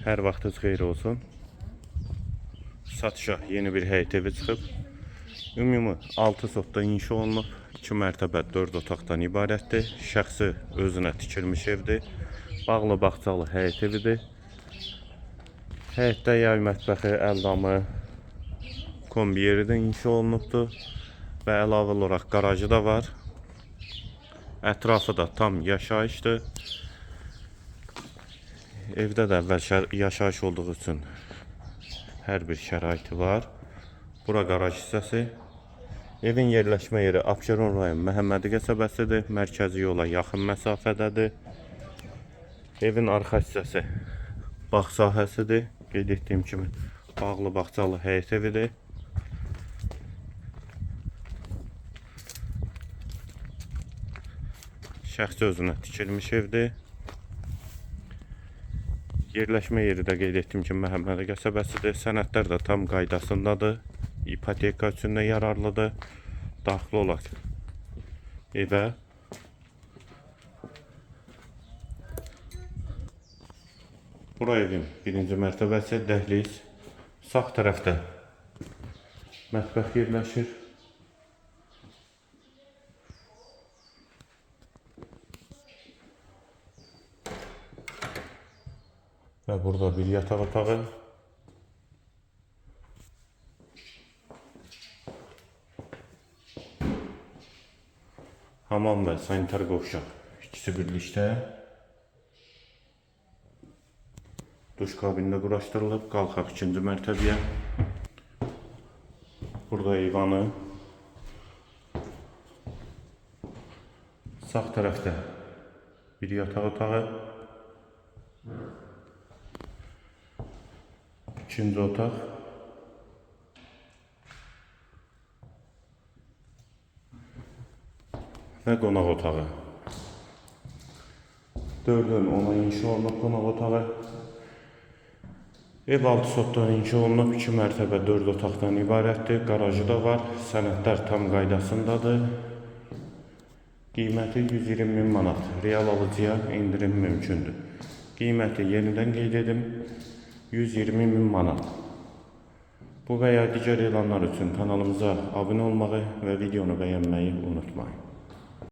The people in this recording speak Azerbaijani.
Hər vaxtınız xeyir olsun. Satışa yeni bir həyət evi çıxıb. Ümumi 6 sotda inşa olunub. 2 mərtəbə 4 otaqdan ibarətdir. Şəxsi özünə tikilmiş evdir. Bağlı bağçalı həyət evidir. Həyətdə yay mətbəxi, əl damı, kombi yeri də inşa olunubdur və əlavə olaraq qarajı da var. Ətrafı da tam yaşayışdır. Evdə də əvvəl yaşayış olduğu üçün hər bir şəraiti var. Bura qaraj hissəsi. Evin yerləşmə yeri Abşeron rayon Məhəmmədi qəsəbəsidir. Mərkəzi yola yaxın məsafədədir. Evin arxa hissəsi bağ sahəsidir. Qeyd etdiyim kimi bağlı bağçalı həyət evidir. Şəxsi özünə tikilmiş evdir. Yerləşmə yeri də qeyd etdiyim kimi Məhəmmədi qəsəbəsidir. Sənədlər də tam qaydasındadır. İpoteka üçün də yararlıdır. Daxil olaq evə. Bura evin birinci mərtəbəsi, dəhliz. Sağ tərəfdə mətbəx yerləşir. Və burada bir yataq otağı. Hamam və sanitar qovşaq ikisi birlikdə. Duş kabini də quraşdırılıb. Qalxaq ikinci mərtəbəyə. Burada eyvanı. Sağ tərəfdə bir yataq otağı. İkinci otaq. Və qonaq otağı. 4-ün 10-a inşa olunub qonaq otağı. Ev 6 sotdan inşa olunub, 2 mərtəbə 4 otaqdan ibarətdir. Qarajı da var. Sənədlər tam qaydasındadır. Qiyməti 120 min manat. Real alıcıya endirim mümkündür. Qiyməti yenidən qeyd edim. 120 min manat. Bu və ya digər elanlar üçün kanalımıza abunə olmağı və videonu bəyənməyi unutmayın.